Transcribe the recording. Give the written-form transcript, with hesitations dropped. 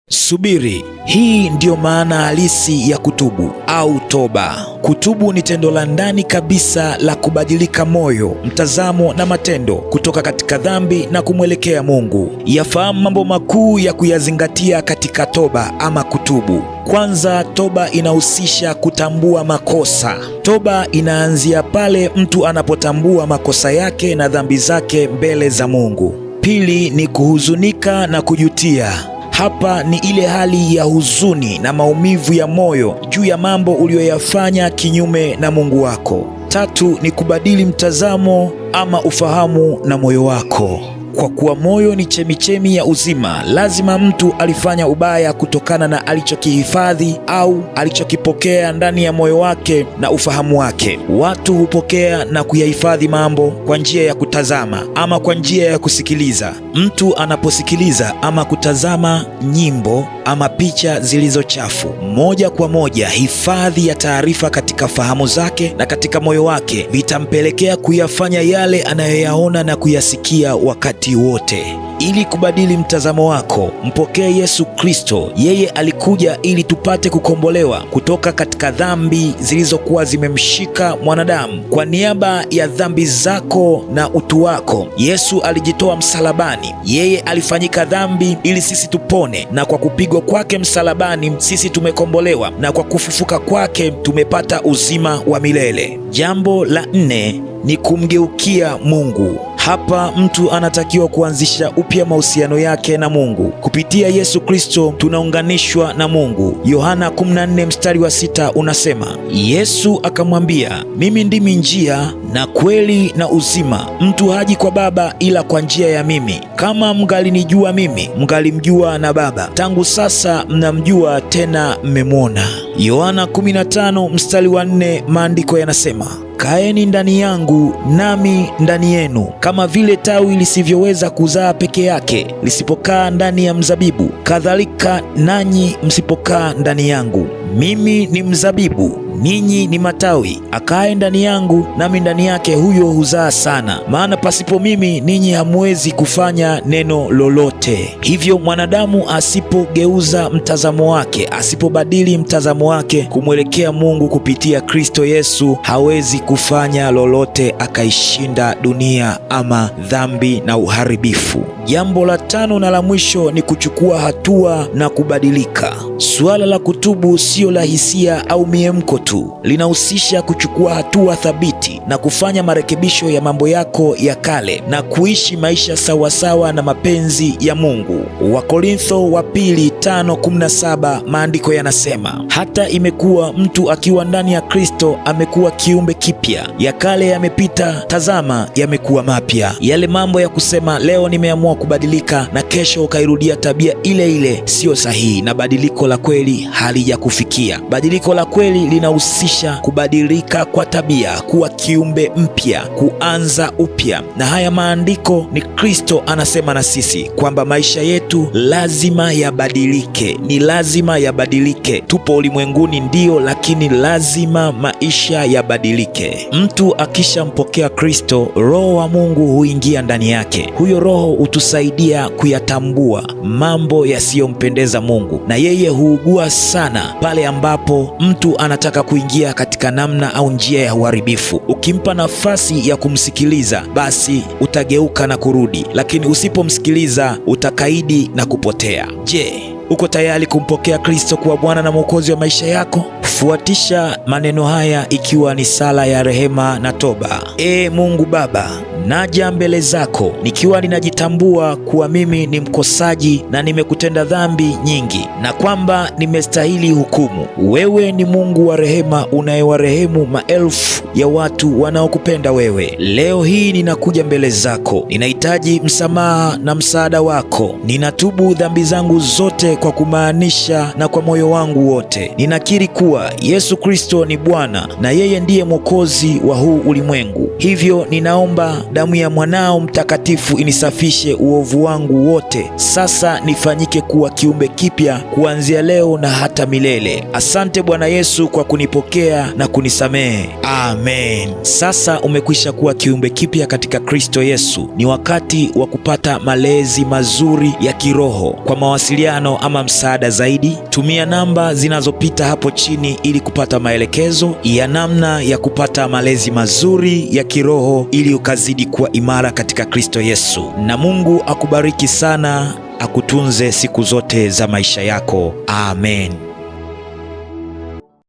Subiri. Hii ndiyo maana halisi ya kutubu au toba. Kutubu ni tendo la ndani kabisa la kubadilika moyo, mtazamo na matendo kutoka katika dhambi na kumwelekea Mungu. Yafahamu mambo makuu ya kuyazingatia katika toba ama kutubu. Kwanza, toba inahusisha kutambua makosa. Toba inaanzia pale mtu anapotambua makosa yake na dhambi zake mbele za Mungu. Pili ni kuhuzunika na kujutia. Hapa ni ile hali ya huzuni na maumivu ya moyo juu ya mambo uliyoyafanya kinyume na Mungu wako. Tatu ni kubadili mtazamo ama ufahamu na moyo wako. Kwa kuwa moyo ni chemichemi ya uzima, lazima mtu alifanya ubaya kutokana na alichokihifadhi au alichokipokea ndani ya moyo wake na ufahamu wake. Watu hupokea na kuyahifadhi mambo kwa njia ya kutazama ama kwa njia ya kusikiliza. Mtu anaposikiliza ama kutazama nyimbo ama picha zilizo chafu, moja kwa moja hifadhi ya taarifa katika fahamu zake na katika moyo wake vitampelekea kuyafanya yale anayoyaona na kuyasikia wakati wote. Ili kubadili mtazamo wako, mpokee Yesu Kristo. Yeye alikuja ili tupate kukombolewa kutoka katika dhambi zilizokuwa zimemshika mwanadamu. Kwa niaba ya dhambi zako na utu wako, Yesu alijitoa msalabani. Yeye alifanyika dhambi ili sisi tupone, na kwa kupigwa kwake msalabani sisi tumekombolewa, na kwa kufufuka kwake tumepata uzima wa milele. Jambo la nne ni kumgeukia Mungu. Hapa mtu anatakiwa kuanzisha upya mahusiano yake na Mungu. Kupitia Yesu Kristo tunaunganishwa na Mungu. Yohana 14 mstari wa 6 unasema, Yesu akamwambia, mimi ndimi njia na kweli na uzima, mtu haji kwa Baba ila kwa njia ya mimi. Kama mngalinijua mimi, mngalimjua na Baba. Tangu sasa mnamjua tena mmemwona. Yohana 15 mstari wa 4, maandiko yanasema, kaeni ndani yangu nami ndani yenu, kama vile tawi lisivyoweza kuzaa peke yake lisipokaa ndani ya mzabibu, kadhalika nanyi msipokaa ndani yangu. Mimi ni mzabibu, ninyi ni matawi. Akae ndani yangu nami ndani yake, huyo huzaa sana, maana pasipo mimi ninyi hamwezi kufanya neno lolote. Hivyo mwanadamu asipogeuza mtazamo wake, asipobadili mtazamo wake kumwelekea Mungu kupitia Kristo Yesu, hawezi kufanya lolote akaishinda dunia ama dhambi na uharibifu. Jambo la tano na la mwisho ni kuchukua hatua na kubadilika. Suala la kutubu sio la hisia au miemko tu, linahusisha kuchukua hatua thabiti na kufanya marekebisho ya mambo yako ya kale na kuishi maisha sawasawa na mapenzi ya Mungu. Wakorintho wa pili 5:17, maandiko yanasema, hata imekuwa mtu akiwa ndani ya Kristo amekuwa kiumbe kipya, ya kale yamepita, tazama yamekuwa mapya. Yale mambo ya kusema leo nimeamua kubadilika na kesho ukairudia tabia ile ile siyo sahihi, na badiliko la kweli halijakufikia. Badiliko la kweli linahusisha kubadilika kwa tabia, kuwa kiumbe mpya, kuanza upya. Na haya maandiko ni Kristo anasema na sisi kwamba maisha yetu lazima yabadilike, ni lazima yabadilike. Tupo ulimwenguni ndiyo, lakini lazima maisha yabadilike. Mtu akishampokea Kristo, Roho wa Mungu huingia ndani yake. Huyo Roho hutusaidia kuyatambua mambo yasiyompendeza Mungu, na yeye huugua sana pale ambapo mtu anataka kuingia katika namna au njia ya uharibifu. Ukimpa nafasi ya kumsikiliza, basi utageuka na kurudi, lakini usipomsikiliza utakaidi na kupotea. Je, uko tayari kumpokea Kristo kuwa Bwana na Mwokozi wa maisha yako? Fuatisha maneno haya ikiwa ni sala ya rehema na toba. Ee Mungu Baba, naja mbele zako nikiwa ninajitambua kuwa mimi ni mkosaji na nimekutenda dhambi nyingi na kwamba nimestahili hukumu. Wewe ni Mungu wa rehema unayewarehemu maelfu ya watu wanaokupenda wewe. Leo hii ninakuja mbele zako, ninahitaji msamaha na msaada wako. Ninatubu dhambi zangu zote kwa kumaanisha na kwa moyo wangu wote. Ninakiri kuwa Yesu Kristo ni Bwana na yeye ndiye Mwokozi wa huu ulimwengu. Hivyo ninaomba damu ya mwanao mtakatifu inisafishe uovu wangu wote. Sasa nifanyike kuwa kiumbe kipya kuanzia leo na hata milele. Asante Bwana Yesu kwa kunipokea na kunisamehe. Amen. Sasa umekwisha kuwa kiumbe kipya katika Kristo Yesu. Ni wakati wa kupata malezi mazuri ya kiroho. Kwa mawasiliano ama msaada zaidi, tumia namba zinazopita hapo chini ili kupata maelekezo ya namna ya kupata malezi mazuri ya kiroho ili ukazidi kuwa imara katika Kristo Yesu. Na Mungu akubariki sana, akutunze siku zote za maisha yako. Amen.